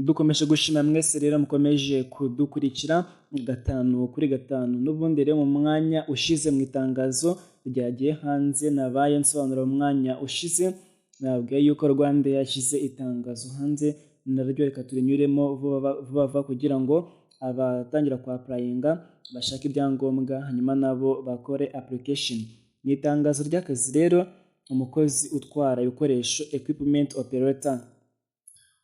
Dukomeje gushima mwese rero mukomeje kudukurikira gatanu kuri gatanu. N'ubundi rero, mu mwanya ushize, mu itangazo ryagiye hanze nabaye nsobanura mu mwanya ushize, nababwiye yuko Rwanda yashyize itangazo hanze. Naryo reka turinyuremo vuba vuba vuba kugira ngo abatangira kwa applyinga bashake ibyangombwa, hanyuma nabo bakore application. Ni itangazo ry'akazi rero, umukozi utwara ibikoresho, equipment operator.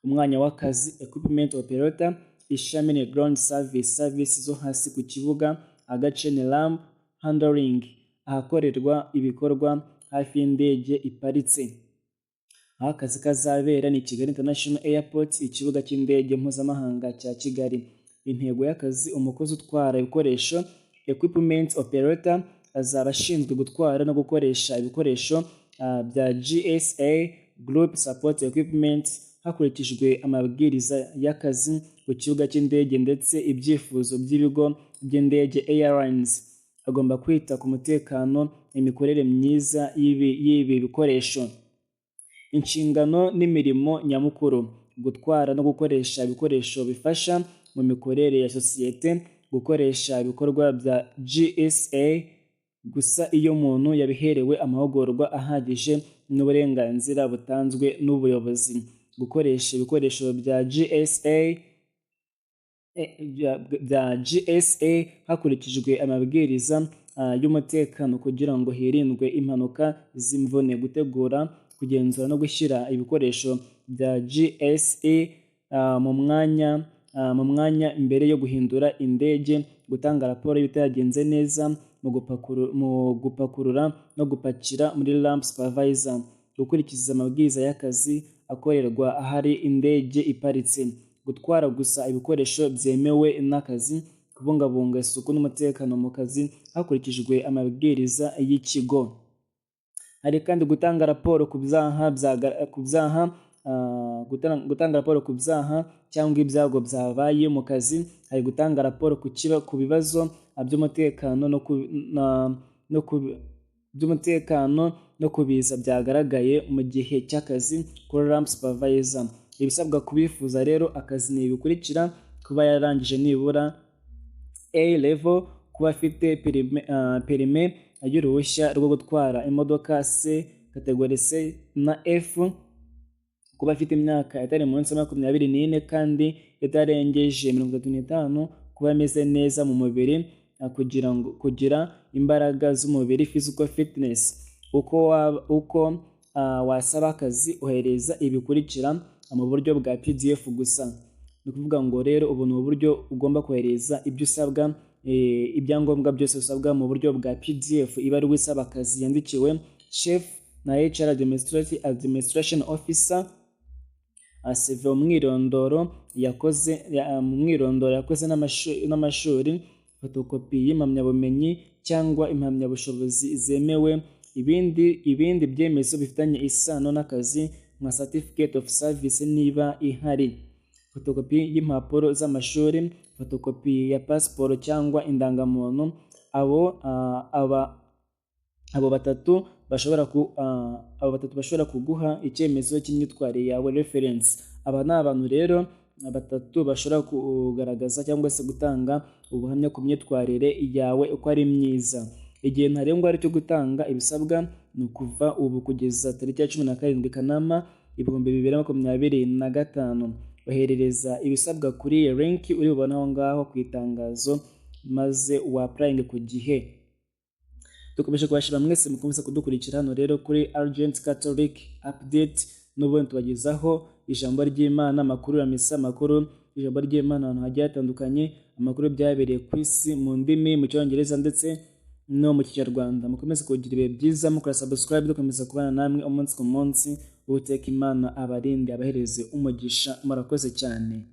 Umwanya w'akazi, equipment operator, ishami ni ground service, service zo hasi ku kibuga, agace ni ramp handling, ahakorerwa ibikorwa hafi y'indege iparitse. Aho akazi kazabera ni Kigali International Airport, ikibuga cy'indege mpuzamahanga cya Kigali. Intego y'akazi: umukozi utwara ibikoresho, equipment operator, azaba ashinzwe gutwara no gukoresha ibikoresho bya GSE, Group Support Equipment, hakurikijwe amabwiriza y'akazi ku kibuga cy'indege ndetse ibyifuzo by'ibigo by'indege, airlines. Agomba kwita ku mutekano, imikorere myiza y'ibi bikoresho. Inshingano n'imirimo nyamukuru: gutwara no gukoresha ibikoresho bifasha mu mikorere ya sosiyete, gukoresha ibikorwa bya GSE gusa iyo umuntu yabiherewe amahugurwa ahagije n'uburenganzira butanzwe n'ubuyobozi, gukoresha ibikoresho bya GSE hakurikijwe amabwiriza y'umutekano kugira ngo hirindwe impanuka z'imvune, gutegura, kugenzura no gushyira ibikoresho bya GSE mu mwanya mbere yo guhindura indege, gutanga raporo y'ibitagenze neza mu gupakurura no gupakira muri ramp supervisor, gukurikiza amabwiriza y'akazi akorerwa ahari indege iparitse, gutwara gusa ibikoresho byemewe n'akazi, kubungabunga isuku n'umutekano mu kazi hakurikijwe amabwiriza y'ikigo. Hari kandi gutanga raporo ku byaha cyangwa ibyago byabaye mu kazi. Hari gutanga raporo ku bibazo by'umutekano no ku by'umutekano no ku biza byagaragaye mu gihe cy'akazi kuri ramp supervisor. Ibisabwa kubifuza rero akazi ni ibikurikira: kuba yararangije nibura A level, kuba afite permis y'uruhushya rwo gutwara imodoka C, category C na F, kuba afite imyaka itari munsi ya 24 kandi itarengeje 35, kuba ameze neza mu mubiri, kugira ngo kugira imbaraga z'umubiri, physical fitness. Uko wasaba akazi: ohereza ibikurikira mu buryo bwa PDF gusa. Ni ukuvuga ngo rero ubu ni uburyo ugomba kohereza ibyo usabwa, ibyangombwa byose usabwa mu buryo bwa PDF. Ibaruwa isaba akazi yandikiwe Chief na HR Administration Officer, CV, umwirondoro yakoze mu mwirondoro yakoze n'amashuri, fotokopi y'impamyabumenyi cyangwa impamyabushobozi zemewe, ibindi byemezo bifitanye isano n'akazi nka certificate of service niba ihari, fotokopi y'impapuro z'amashuri, fotokopi ya pasiporo cyangwa indangamuntu. Abo batatu bashobora kuguha icyemezo cy'imyitwarire yawe, reference. Aba ni abantu rero batatu bashobora kugaragaza cyangwa se gutanga ubuhamya ku myitwarire yawe uko ari myiza. Igihe ntarengwa ari cyo gutanga ibisabwa ni ukuva ubu kugeza tariki ya 17 Kanama 2025. Oherereza ibisabwa kuri iyi link uri bubone aho ngaho ku itangazo, maze wa applyinge ku gihe. Dukomeje kubashima mwese mukomeza kudukurikira hano rero kuri Argent Catholic Update. N'ubundi tubagezaho ijambo ry'Imana, amakuru ya misa, amakuru ijambo ry'Imana ahantu hagiye hatandukanye, amakuru byabereye ku isi mu ndimi, mu Cyongereza ndetse no mu Kinyarwanda. Mukomeze kugira ibihe byiza mukora subscribe, dukomeza kubana namwe umunsi ku munsi. Uwiteka Imana abarinde, abahereze umugisha. Murakoze cyane.